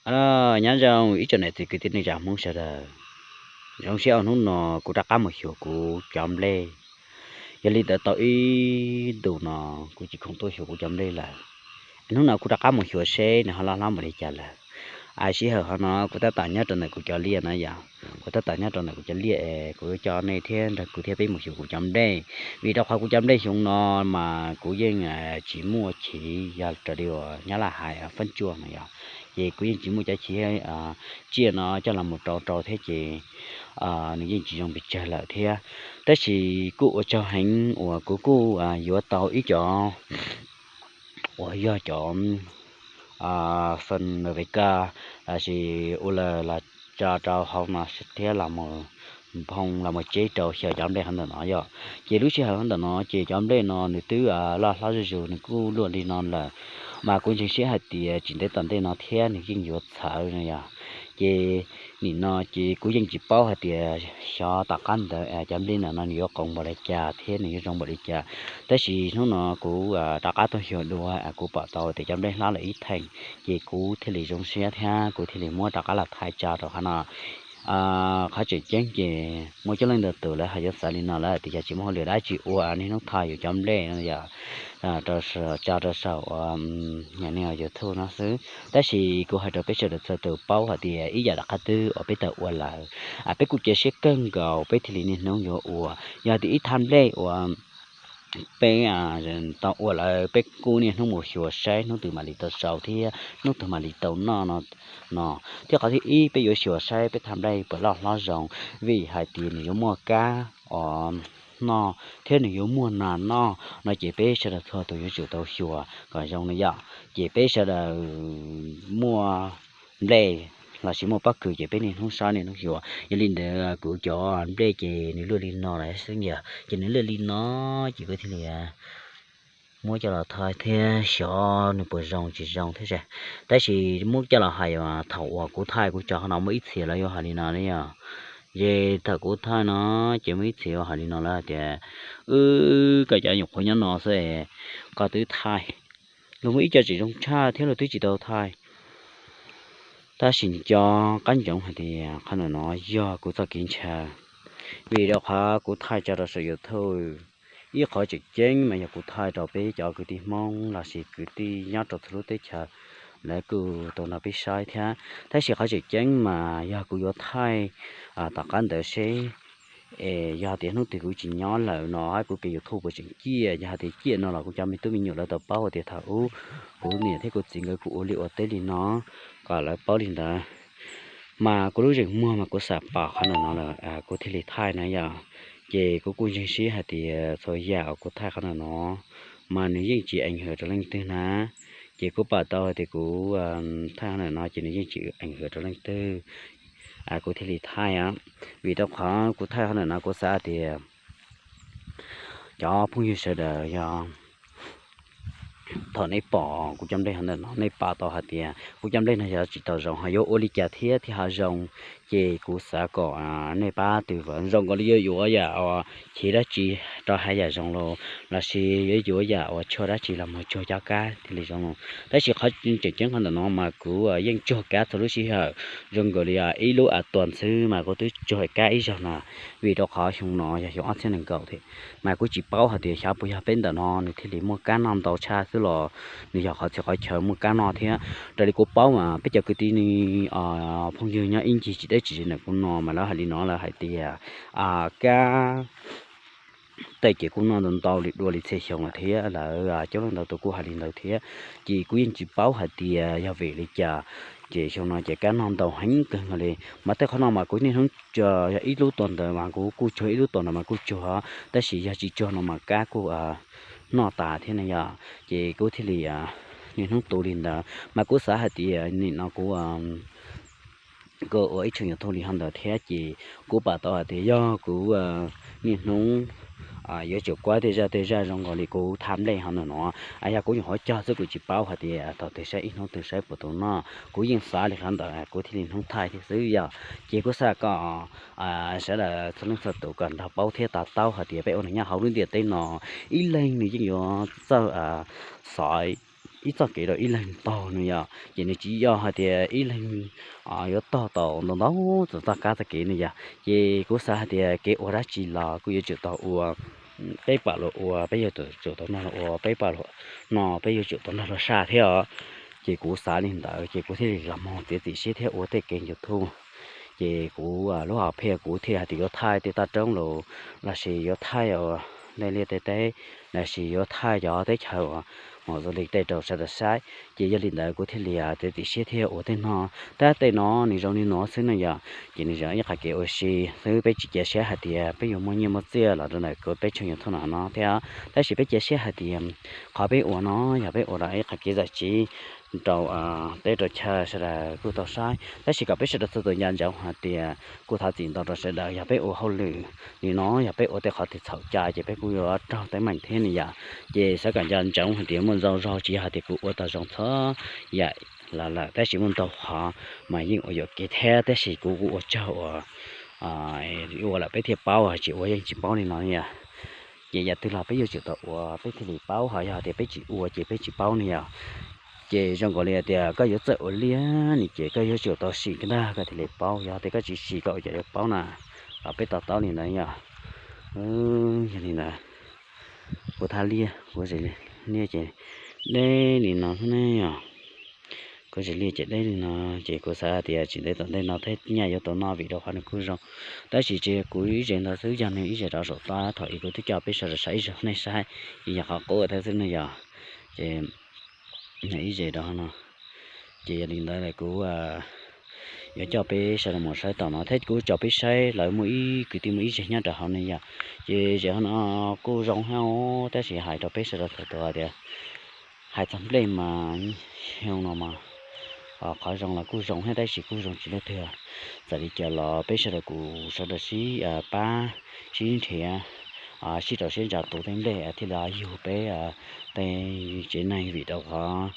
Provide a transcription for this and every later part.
Aws, nyob zoo ib tsoom niam txiv kwv tij neej tsa Hmoob sawv daws. Zoo siab uas hnub no kuv rov qab mus xyuas kuv cov nplej. Yog li ntawd tau ib ntus no kuv tsis khoom tuaj xyuas kuv cov nplej lawm. Hnub no kuv rov qab mus xyuas seb nws ho loj hlob npaum li cas lawm. Aws, sij hawm hov no kuv tab tom nyob rau ntawm kuv cov liaj no yog, kuv tab tom nyob rau ntawm kuv cov liaj es kuv yuav coj nej thiab nrog kuv thiab peb mus xyuas kuv cov nplej. Vim rau qhov kuv cov nplej xyoo no mas kuv yeej tsis muaj chiv, yog raws li uas nyob Laj Hais fab tsuaj no yog, ces kuv yeej tsis muaj cov chiv tsiaj no coj los mus rau rau thiab ces nws yeej tsis zoo pes tsawg lawm thiab. Tab sis kuj ua tsaug heev uas kuv kuj yuav tau ib cov uas yog cov fn nvk lossis ua lawm los tso rau hauv no thiab los nphoo los mus tseb rau xyaw cov nplej hov ntawm no yog. Ces lub sij hawm hov ntawm no ces cov nplej no nws twb loj hlob zuj zus, nws kuj luaj li no lawm, mas kuv ntseeg siab hais tias tsis ntev tom ntej no thiab nws yeej yuav txhawv no yog. Ces nim no ces kuv yeej tsis paub hais tias xyov tom qab ntawd cov nplej ntawm no nws yuav qoos npaum li cas thiab nws yuav zoo npaum li cas. Tab sis hnub no kuv rov qab tuaj xyuas dua, kuv pom tau tias cov nplej hlob lawm ib theem, ces kuv thiaj li zoo siab thiab kuv thiaj li muab rov qab los thaij tso rau qhov no. Qhov tseem ceeb ces muaj coob leej ntau tus lawv ho yuav xav li no, lawv tias yog tsis muaj hauj lwm dab tsi ua niaj hnub thaij yus cov nplej no yog tso rau saum uas YouTube no xwb. Tab sis kuv hais rau peb sawv daws txhua tus paub hais tias ib yam dab qab twg uas peb tau ua lawm, peb kuj cia siab kawg nkaus peb thiaj li niaj hnub yuav ua. Yog tias ib thaj nplej uas peb tau ua lawm peb kuj niaj hnub mus xyuas saib hnub twg mam li tau sau thiab hnub twg mam li tau noj no. Thiab qhov thib ib peb yuav xyuas saib peb thaj nplej puas loj hlob zoo, vim hais tias nws yuav muaj kab os noj thiab nws yuav muaj nas noj no ces peb sawv daws txhua tus yuav tsum tau xyuas kom zoo no yom. Ces peb sawv daws muaj nplej lossis muaj pob kws ces peb niaj hnub saib niaj hnub xyuas. Yog li ntawd kuv cov nplej ces nws luaj li no lawm xwb yog, ces nws luaj li no ces kuv thiaj li muab coj los thaij thiab xyov nws puas zoo tsis zoo thiab. Tab sis muab coj los hais thaum uas kuv thaij kuv cov qhov no muaj ib txhia lawv yuav hais li no na yog. Ces thaum kuv thaij no ces muaj ib txhia yuav hais li no lawv tias, wb koj cov nyuam qhuav nyob no xwb, koj twb thaij, luag muaj ib co tseem zoo tshaj thiab luag twb tsis tau thaij. Tab sis nco qab ntsoov hais tias qhov ntawm no yog kuv txoj kev ntshaw, vim rau qhov kuv thaij tso rau saum YouTube. Ib qhov tseem ceeb mas yog kuv thaij rau peb cov kwv tij Hmoob lossis kwv tij nyob rau txhua lub teb chaws, lawv kuj tau nrog peb saib thiab. Tab sis qhov tseem ceeb mas yog kuv yuav thaij tom qab ntawd seb es yog tias hnub twg kuv tsis nyob lawm no kuv ke YouTube puas tseem ciaj. Yog hais tias ciaj no los kuv cov me tub me nyuam lawv tau paub tias thaum ub kuv niam thiab kuv txiv nkawd kuj ua liaj ua teb li no, kom lawv paub li ntawd. Mas kuv lub zeem muag mas kuv xam pom qhov ntawm no lawm kuv thiaj li thaij na yom. Ces kuv kuj ntseeg siab hais tias txhua yam uas kuv thaij qhov ntawm no mas nws yeej tsis eev hawm rau leej twg na. Ces kuv pom tau hais tias kuv thaij qhov ntawm no ces nws yeej tsis eev hawm rau leej twg, kuv thiaj li thaij. Vim rau qhov kuv thaij qhov ntawm no kuv xav tias cov phooj ywg sawv daws yog thaum nej pom kuv cov nplej qhov ntawm no nej pom tau hais tias kuv cov nplej no yog tsis tau zoo ho yuav ua li cas thiab thiaj ho zoo. Ces kuv xav kom nej pab twv vawv zoo nkaus li yuav yuav yam uas chiv dab tsi rau hais yam zoo los lossis yuav yuav yam uas tshuaj dab tsi los mus tsuag cov kab thiaj li zoo. Tab sis qhov tseem ceeb qhov ntawm no mas kuv yeej tsuag kab txhua lub sij hawm, zoo nkaus li ib lub a tuas xwb mas kuv twb tsuag kab ib zaug no, vim rau qhov xyoo no yog xyoo ob txhiab nees nkaum thiab. Mas kuv tsis paub hais tias xyov puas yog peb ntawm no nws thiaj li muaj kab noj ntau tshaj xwb los nws yog qhov txhia qhov chaw muaj kab noj thiab. Raws li kuv paub mas peb cov kwv tij phooj ywg nyob ib ncig tsis deb tsis ze ntawm kuv no mas lawv hais li no, lawv hais tias kab tej ces kuj noj ntau ntau li dua li txhia xyoo lawm thiab lawv coob leej ntau tus kuj hais li ntawd thiab. Ces kuv yeej tsis paub hais tias yog vim li cas, ces xyoo no ces kab noj ntau heev kawg nkaus li. Mas tej qhov no mas kuv niaj hnub tsuag, yog ib lub tuas ntawd mas kuv kuj tsuag, ib lub tuas ntawd mas kuj tsuag, tab sis yog tsis tsuag no mas kab kuj noj tas thiab na yom. Ces kuv thiaj li niaj hnub tu li ntawd mas kuv xav hais tias nim no kuv kuj ua ib tshooj YouTube li hov ntawd thiab ces kuv pom tau hais tias yog kuv niaj hnub yuav tsum kuab tej zaj tej zaj zoo nkaus li kuv thaij nplej hov ntawm no, yog kuv nyuam qhuav cog xwb kuv tsis paub hais tias thaum twg saib ib hnub twg saib puas tau noj. Kuv yeej xav li qhov ntawd kuv thiaj li hnub thaij thiab xwb yom. Ces kuv xav kom sawv daws txhua leej txhua tus kom nrog paub thiab to taub hais tias peb ua neeg nyob hauv lub ntiaj teb no ib leeg nws yeej yuav txawj xaiv ib txoj kev rau ib leeg taug no yom, ces nws tsis yog hais tias ib leeg yuav taug tau ntau ntau txog txoj kab txoj kev no yom. Ces kuv xav hais tias kev ua dab tsi los kuj yuav tsum tau ua, peb pam luag ua peb yuav tsum tau nrog luag ua, peb pam luag noj peb yuav tsum tau nrog luag saj thiab os. Ces kuv xav li ntawd ces kuv thiaj li los mus txiav txim siab thiab ua tej kev YouTube. Ces kuv lub hom phiaj kuv thiaj hais tias yuav thaij tej toj roob los, lossis yuav thaij tej liaj tej teb, lossis yuav thaij cov teb chaws uas mus du lịch tej rau sawv daws saib. Ces yog li ntawd kuv thiaj li txiav txim siab thiab ua tej no. Tab tej no nws zoo li no xwb no yom, ces nws yog ib qhov kev ua si xwb, peb tsis cia siab hais tias peb yuav muaj nyiaj muaj txiaj los rau ntawm kuv peb tshooj YouTube no thiab. Tab sis peb cia siab hais tias qhov peb ua no yog peb ua rau ib qhov kev zam txim rau teb rau chaw sawv daws kuj tau saib. Tab sis kom peb sawv daws txhua tus nco ntsoov hais tias kuv thov txim ntau rau sawv daws, yog peb ua hauj lwm li no, yog peb ua tej qhov twg txhaum cai ces peb kuj yuav raug teeb meem thiab ne yom. Ces xav kom nco ntsoov hais tias muaj ntau zaus tsis yog hais tias kuv ua tau zoo txhua yam los lawm, tab sis muaj ntau qhov mas yeej ua yuam kev thiab, tab sis kuv kuj ua tsaug uas ua lawm peb thiaj paub, tsis ua yeej tsis paub li no yom. Ces yam twg los peb yuav tsum tau ua peb thiaj li paub, ho yog tias peb tsis ua ces peb tsis paub ne yom. Ces zoo nkaus li hais tias koj yuav txawj ua liaj ne ces koj yuav tsum tau sim kab ntag koj thiaj li paub, yog tias koj tsis sim koj ua cas yuav paub na. Los peb to taub li ntawd yom. Yog li ntawd, kuv thaj liaj kuv zes liaj ces deb li no xwb ne yom. Kuv zes liaj ces deb li no, ces kuv xav tias tsis ntev tom ntej no thiab nyaj yuav tau noj vim rau qhov nws kuj zoo. Tab sis tsis yog kuv ib zes ntawd xwb, yog nws ib zes rov saum tod thaum ub kuv twb coj peb sawv daws saib ib zaug nej saib, ces yog qhov qub thiab xwb ne yom. Ces nws ib zes rov no, ces yog li ntawd kuv yuav coj peb sawv daws mus saib tom no thiab kuv tso peb saib lawv muaj ib kwv tij muaj ib zes nyob rau hauv ne yom. Ces zes hauv no kuj zoo thiab, tab sis hais rau peb sawv daws txhua tus tias hais txog nplej mas xyoo no mas qhov zoo los kuj zoo thiab, tab sis kuj zoo tsis luaj twg. Txawm li cas los peb sawv daws kuj sawv daws sib pab sib nrhiav, sib rau siab ntso tu tej nplej thiaj li yug peb tej tsev neeg, vim rau qhov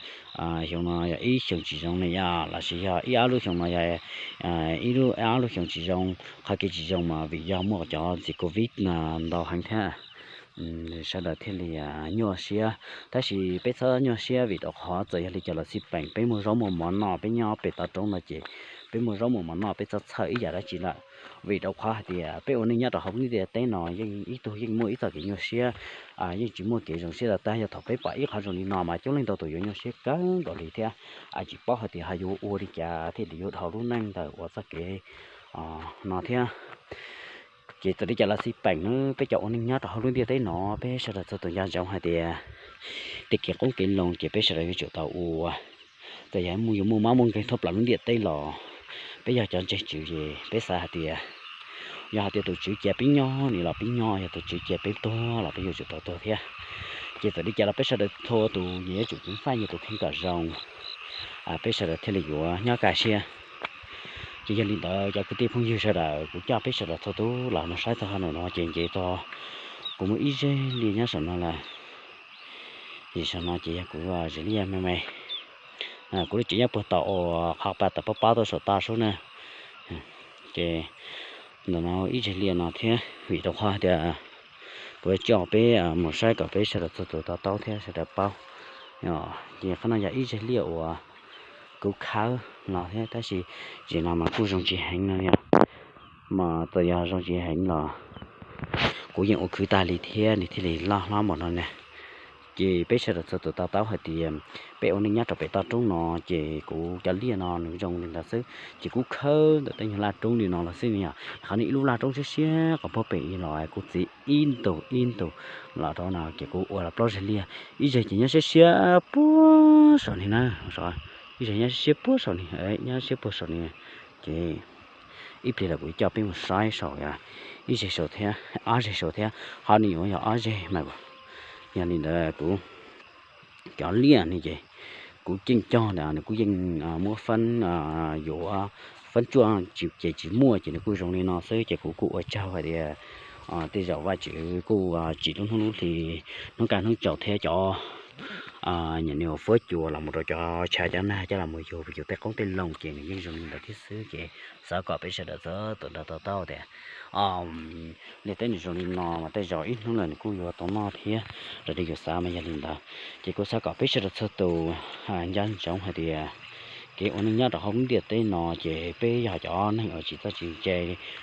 xyoo no yog ib xyoo tsis zoo ne yom, lossis yog ib ob lub xyoo no yog ib lub ob lub xyoo tsis zoo. Qhov kev tsis zoo mas vim yog muaj cov ntxiv covid ntau heev thiab, sawv daws thiaj li nyuaj siab. Tab sis peb txhob nyuaj siab vim rau qhov txawm yog li cas los xij peem peb muaj zaub muaj mov noj, peb nyob pem toj roob no ces peb muaj zaub muaj mov noj, peb txhob txhawj ib yam dab tsi lawm. Vim rau qhov hais tias peb ua neej nyob rau hauv lub ntiaj teb no yeej ib tug yeej muaj ib txoj kev nyuaj siab, yeej tsis muaj kev zoo siab tag tag. Yog thaum peb pom ib qhov zoo li no mas coob leej ntau tus yuav nyuaj siab kawg nkaus li thiab, tsis paub hais tias ho yuav ua li cas thiaj li yuav dhau lub neej ntawm uas txoj kev no thiab. Ces txawm li cas los xij peem na, peb cov ua neej nyob rau hauv lub ntiaj teb no peb sawv daws txhua tus nco ntsoov hais tias tej kev qoob kev loo ces peb sawv daws yuav tsum tau ua. Txawm yog yuav muaj mob muaj nkeeg thoob plaws lub ntiaj teb los peb yog cov ntseeg Tswv ces peb xav hais tias yog hais tias tus Tswv cia peb nyob ni los peb nyob, yog tus Tswv cia peb tuag los peb yuav tsum tau tuag thiab. Ces txawm li cas los peb sawv daws txhua tus yuav tsum ceev faj nyias tus kheej kom zoo, peb sawv daws thiaj li yuav nyob kaj siab. Ces yog li ntawd cov kwv tij phooj ywg sawv daws, kuv coj peb sawv daws txhua tus los mus saib txog no no ces nce txog kuv muaj ib zeg liaj nyob saum no lawm. Ces saum no ces yog kuv zes liaj me me. Kuv lub tsev nyob puag tom uas qhov pas tawm pob pob tuaj saum toj sub na. Ces ntawm no ib zeg liaj no thiab, vim rau qhov tias kuv coj peb mus saib kom peb sawv daws txhua tus to taub thiab sawv daws paub. Ces qhov no yog ib zeg liaj uas kuv khawb los thiab, tab sis zeg no mas kuj zoo tsis heev no yog, mas txawm yog zoo tsis heev los kuv yeej ua khwv tag li thiab nws thiaj li loj hlob npaum no ne. Ces peb sawv daws txhua tus to taub hais tias peb ua neej nyob rau pem toj roob no ces kuv cov liaj no nws zoo li ntawd xwb, ces kuv khawb ntawm tej nyuag laj roob li no los xwb yom. Qhov no ib lub laj roob siab siab qhov puag pem ib los kuv txiav ib ntus ib ntus los rau no ces kuv ua los plaub zeg liaj, ib zeg ces nyob siab siab puag saum ni na, ib zeg nyob siab siab puag saum ni, nyob siab puag saum ni. Ces ib pliag los kuv coj peb mus saib saum, ib zeg saum thiab, ob zeg saum thiab, qhov no yuav yog ob zeg mas. Yog li ntawd kuv cov liaj no ces kuv yeej cog ntawd nws kuj yeej muab feeb, yuav feeb tsuaj ces tsis muaj ces nws kuj zoo li no xwb. Ces kuv kuj ua tsaug hais tias tej zaum Vajtswv kuj tsim lub hnub lub hli, hnub kaj hnub tsaus thiab cov nyuam nws ua fuab cua los mus rau cov tshav cov nag coj los mus yug yus tej qoob tej loo ces nws yeej zoo li ntawd thiab xwb. Ces xav kom peb sawv daws txhua tus nrog to taub tias li teb nws zoo li no mas tej zaum ib hnub no nws kuj yuav tau noj thiab. Raws li yus xav mas yog li ntawd, ces kuv xav kom peb sawv daws txhua tus nco ntsoov hais tias kev ua neej nyob rau hauv lub ntiaj teb no ces peb yog cov neeg uas tsis txawj tsis ntse,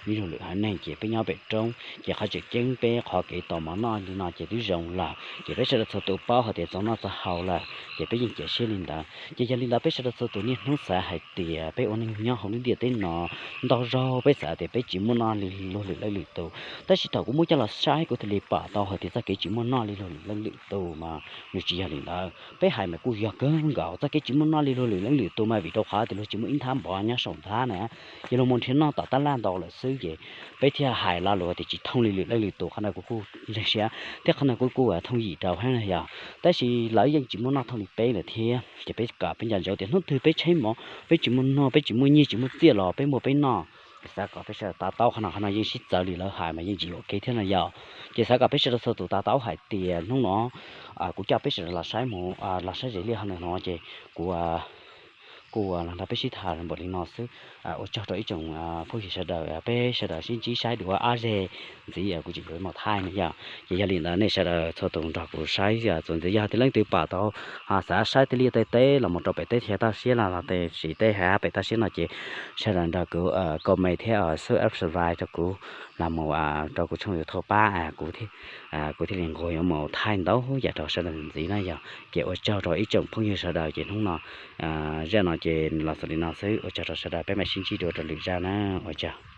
ib lub lwm haiv neeg ces peb nyob pem roob ces qhov tseem ceeb peb qhov kev tau mov noj li no ces twb zoo lawm. Ces peb sawv daws txhua tus paub hais tias txaus noj txaus haus lawm ces peb yeej cia siab li ntawd. Ces yog li ntawd peb sawv daws txhua tus niaj hnub xav hais tias peb ua neej nyob hauv lub ntiaj teb no ntau zaug peb xav tias peb tsis muaj noj li luag lwm leej lwm tus, tab sis thaum kuv muab coj los saib kuv thiaj li pom tau hais tias txoj kev tsis muaj noj li luag lwm leej lwm tus mas nws tsis yog li ntawd. Peb hais mas kuj yog kawg nkaus, txoj kev tsis muaj noj li luag lwm leej lwm tus mas vim rau qhov tias luag tsis muaj ib nthab npov nyob saum nthab na, ces luag mus nrhiav noj tom tab laj ntau lawm xwb. Ces peb thiaj hais lo lus tias tsis thooj li lwm leej lwm tus, qhov no kuv kuj ntseeg siab thiab qhov no kuv kuj thooj yim rau heev na yog. Tab sis lawv yeej tsis muaj noj thooj li peb lawm thiab. Ces peb kom peb nco ntsoov tias hnub twg peb tshaib mov, peb tsis muaj noj, peb tsis muaj nyiaj tsis muaj txiaj los peb muaj peb noj. Xav kom peb sawv daws to taub qhov no, qhov no yeej sib txawv li lawv hais mas yeej tsis yuam kev thiab no yog. Ces xav kom peb sawv daws txhua tus to taub hais tias hnub no kuv coj peb sawv daws los saib mus los saib ze li hov ntawm no ces kuv kuj los nrog peb sib tham npaum li no xwb. Ua tsaug rau ib tsoom phooj ywg sawv daws, peb sawv daws sib ntsib saib dua ob zeg ntxiv kuv tseem yuav mus thaij no yog. Ces yog li ntawd nej sawv daws txhua tus nrog kuv saib txuas ntxiv, yog tias leej twg pom tau xav saib tej liaj tej teb los mus rau pem teb chaws toj siab los los tiam sis tej hab pem toj siab no ces sawv daws nrog kuv comment thiab subscribe rau kuv los mus rau kuv tshooj YouTube pab kuv thiaj li nquag yuav mus thaij ntau yam rau sawv daws ntxiv na yog. Ces ua tsaug rau ib tsoom phooj ywg sawv daws, ces hnub no zaj no ces los xaus li no xwb, ua tsaug rau sawv daws, peb mam sib ntsib dua rau lwm zaj na, ua tsaug.